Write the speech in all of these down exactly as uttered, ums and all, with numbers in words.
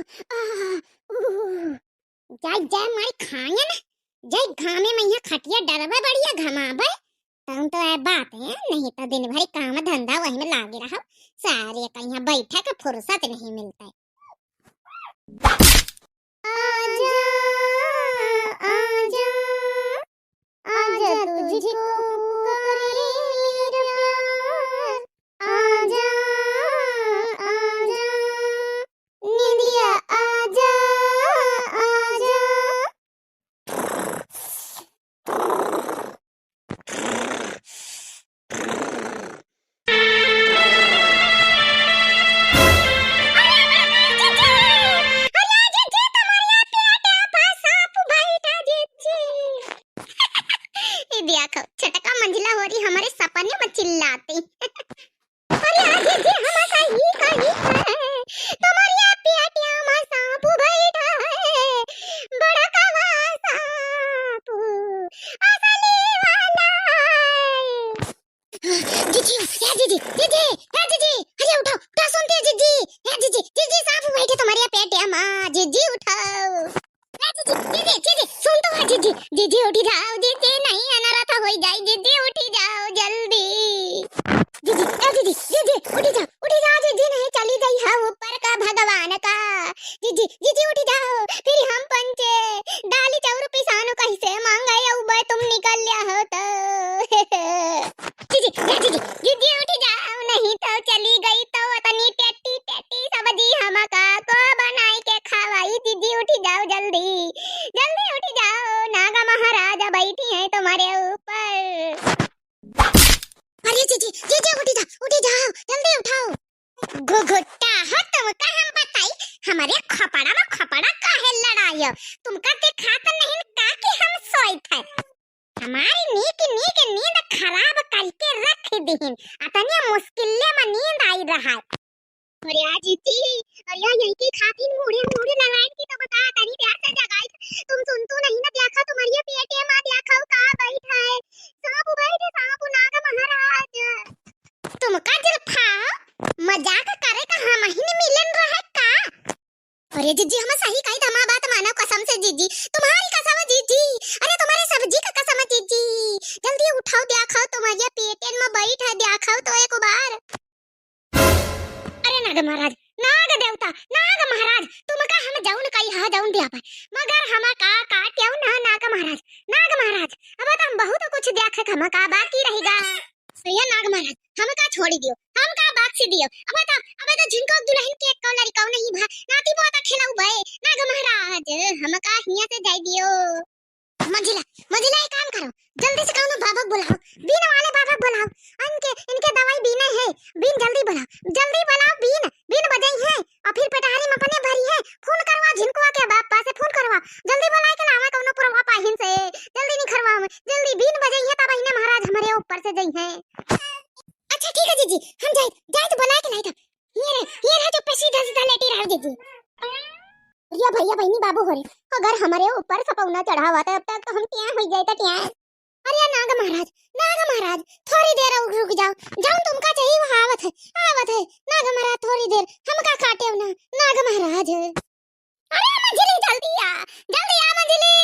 आह, ऊ, जाई, जाई माई खाए ना, जाई घामे में यहाँ खटिया डरबे बढ़िया घमाबे, तब तो ए बात है, नहीं तो दिन भर काम धंधा वही में लागे रहो, सारे का यहाँ बैठे के फुर्सत नहीं मिलता है। आजा, आजा, आजा तुझको पुकारे मेरा प्यार। आजा, आजा, निंदिया आजा, आजा। अरे जीजी, अरे जीजी, तुम्हारे यहाँ पेट में सांप बैठा जीजी। ये देखो, छोटका मंझिला होरी हमरे सपने में चिल्लाती। अरे जीजी, हम कही, कही है, तुम्हारे यहाँ पेट में सांप बैठा है, बड़कवा सांप, असली वाला है। जीजी, ए जीजी, जीजी, ए जीजी, अरे उठाओ, क्या सुनते हैं जीजी? ए जीजी, जीजी, सांप बैठे तुम्हारे यहाँ पेट में, जीजी उठाओ। ए जीजी, जीजी, जीजी, सुन तो है जीजी, जीजी उठी जाओ, जीजी नहीं अनर्थ हो जाए, जीजी उठी जाओ जल्दी। जीजी, ए जीजी, जीजी, उठी जाओ, उठी जाओ जीजी, नहीं चली गई है ऊपर का भगवान का। जीजी, जीजी उठी जाओ, फिर हम पंचे दाल चाउर पिसानो कैसे मांगे, अउबे तुम निकल लिया हो तो। जीजी, ए जीजी, जीजी उठी जाओ, नहीं तो चली गई तो अतनी टेटी टेटी सब्जी हमका को बनाई के खवाई। जीजी उठी जाओ जल्दी, जल्दी उठी जाओ, नाग महाराज बैठी हैं तुम्हारे ऊपर। अरे जीजी, जीजी उठी जा, उठी जाओ, जल्दी उठाओ। घुघुट्टा हो तुमका हम बताई, हमरे खपड़ा में खपड़ा काहे लड़ायो? तुमका देखात नहीं का कि हम सोइत है? हमारी नीक नीक नींद खराब करके रख दिहिन, अतने मुश्किल में नींद आई रहा है। अरे आ जीजी, अरे आ यही की खातिन मुड़े मुड़े लगाइन की तो बता, तनी प्यार से जगाई, तुम सुन तो नहीं ना, देखा तुम्हारे पेटे में देखो का बैठा है, सांप बैठे, सांप नाग महाराज। तुमका जुल्फा, मजाक करे का हमहिन मिलन रहे का? अरे जीजी, हम सही कही, हमार बात मानो कसम से जीजी, तुम्हारी कसम जीजी, अरे तुम्हारे सब्जी का कसम जीजी, जल्दी उठाओ, देखो तुम्हारे पेटन में बैठ है, देखो तो एक बार। अरे नाग महाराज, नाग देवता, नाग महाराज, तुमका हम जौन कही हा जौन दिया पाए, मगर हमका काट्यो ना नाग महाराज, नाग महाराज, अब तो हम बहुत कुछ देखे हमका बाकी रहेगा। भैया नाग महाराज, हमका छोड़ी दियो, हमका बख्श दियो। अब तो, अब तो झिनको दुल्हन के कौन लड़िकौ नहीं भा, नाती पोता खेलौबे। नाग महाराज, हमका हियां से जाए दियो। मंझिला, मंझिला, एक काम करो, जल्दी से कौनो बाबा बुलाओ, बीन वाले बाबा बुलाओ। इनके, इनके दवाई बीने है, बीन जल्दी बुलाओ, जल्दी बुलाओ बीन, बीन बजाई है। और फिर पेटहारी में अपने भरी है। फोन करवा झिनकुआ के बापा से, फोन करवा, जल्दी बुलाए के लावे कौनो पुरवा पाहिन से, जल्दी निखरवा में, जल्दी बीन बजाई है, तब इन्हें महाराज हमरे ऊपर से जई है। अच्छा ठीक है जीजी, हम जाए, जाए तो बुलाए के लाए था। ये रे, ये रहा जो पे सीधा सीधा लेटी रहो जीजी। या भैया बहिनी बाबू हो रे, अगर हमरे ऊपर सपौना चढ़ावा तो अब तक हम टिया हो जाए तो टिया। अरे नाग महाराज, नाग महाराज, थोड़ी देर और रुक जाओ, जौन तुमका चाहिए वो आवत है, आवत है। नाग महाराज थोड़ी देर हमका काटे ना, नाग महाराज। अरे मंझिली जल्दी आ, जल्दी आ मंझिली।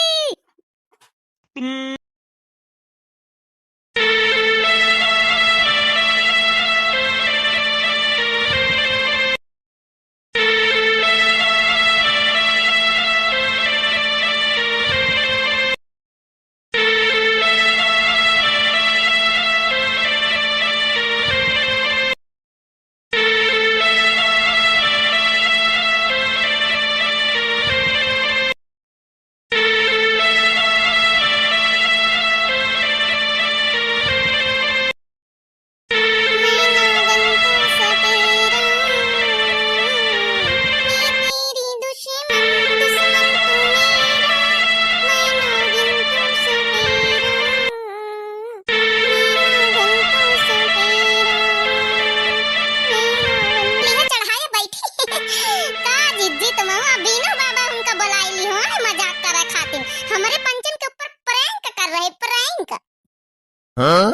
लिहे चढ़ाए बैठी। का जिज्जी, तुमहू बीनो बाबा हमका बुलाए लिहो, मजाक करे खातिर। हमरे पंचन के ऊपर prank कर रहे, prank। हाँ?